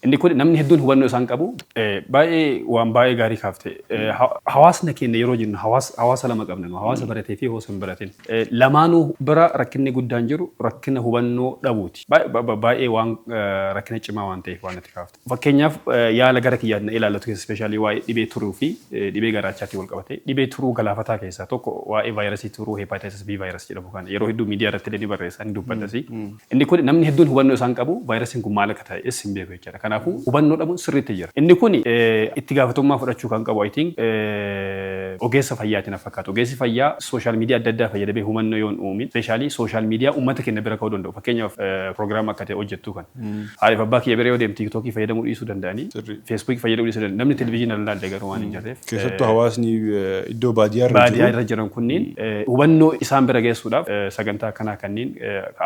Inni kun namni hedduun hubannoo isaan qabu. Baay'ee waan baay'ee gaarii kaafte. Hawaasni keenya yeroo jennu hawaasa lama qabna nu, hawaasa baratee fi hawaasa hin baratin. Lamaanuu bira rakkinni guddaan jiru rakkina hubannoo dhabuuti. Baay'ee waan rakkina cimaa waan ta'eef waan itti kaafte. Fakkeenyaaf, yaala gara kiyyaan na ilaallatu keessa, especially waa'ee dhibee turuu fi dhibee garaachaatiin wal qabate, dhibee turuu galaafataa keessaa tokko waa'ee vaayirasii turuu hepatitis B virus jedhamu kana yeroo hedduu miidiyaa irratti illee ni barreessa, ni dubbatas. Inni kun namni hedduun hubannoo isaan qabu vaayirasiin kun maal akka ta'e hin beeku jechuudha. Kanaafuu hubannoo dhabuun sirriitti jira. Inni kun itti gaafatamummaa fudhachuu kan qabu, I think, ogeessa fayyaatiin fakkaata. Ogeessi fayyaa social media adda addaa fayyadamee hubannoo yoo hin uumin, especially social media uummata keenya bira ka'uu danda'u. Fakkeenyaaf, piroogiraama akka ta'e hojjettu kan. Haadha abbaa kiyya bira yoo deemte TikTokii fayyadamuu dhiisuu danda'anii, Facebookii fayyadamuu dhiisuu danda'anii, namni televizyiina ilaalle garuu waan hin jirreef. Keessattuu hawaasni iddoo baadiyyaa irra baadiyyaa jiru. Irra jiran kunniin hubannoo isaan bira geessuudhaaf sagantaa akkanaa kanneen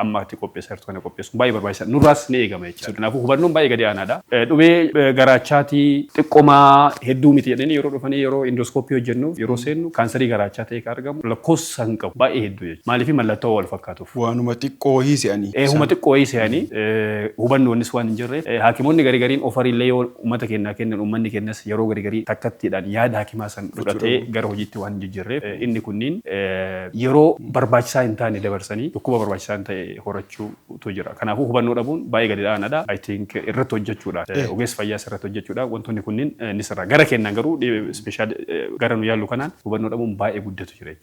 amma itti qopheessaa jirtu kana qopheessuun baay'ee barbaachisaadha. Nurraas ni eegama jechuudha. Kanaafuu hubannoon baay'ee gadi aanaadha. Dhibee garaachaatii xiqqoomaa hedduu miti jedhanii yeroo dhufanii yeroo endoscopy hojjennu, yeroo seennu, kaansarii garaachaa ta'e kan argamu lakkoofsa hin qabu, baay'ee hedduu jechuudha. Maaliif? Mallattoo wal fakkaatuuf. Waanuma xiqqoo wayii se'anii. Huma xiqqoo wayii se'anii hubannoonnis waan hin jirreef, haakimoonni garii gariin ofariillee yoo uummata keenyaa kennan, uummanni keenyas yeroo garii garii takkattiidhaan yaada hakimaa san fudhatee gara hojiitti waan hin jijjiirreef, inni kunniin yeroo barbaachisaa hin taane dabarsanii dhukkuba barbaachisaa hin ta'e horachuutu jira. Kanaafuu hubannoo dhabuun baay'ee gadi aanaadha. I think irratti hojjechuudha. Ogeessa fayyaas irratti hojjechuudha. Wantoonni kunniin ni sirra. Gara keenyaan garuu special gara nu yaallu kanaan hubannoo dhabuun baay'ee guddatu jira jechuudha.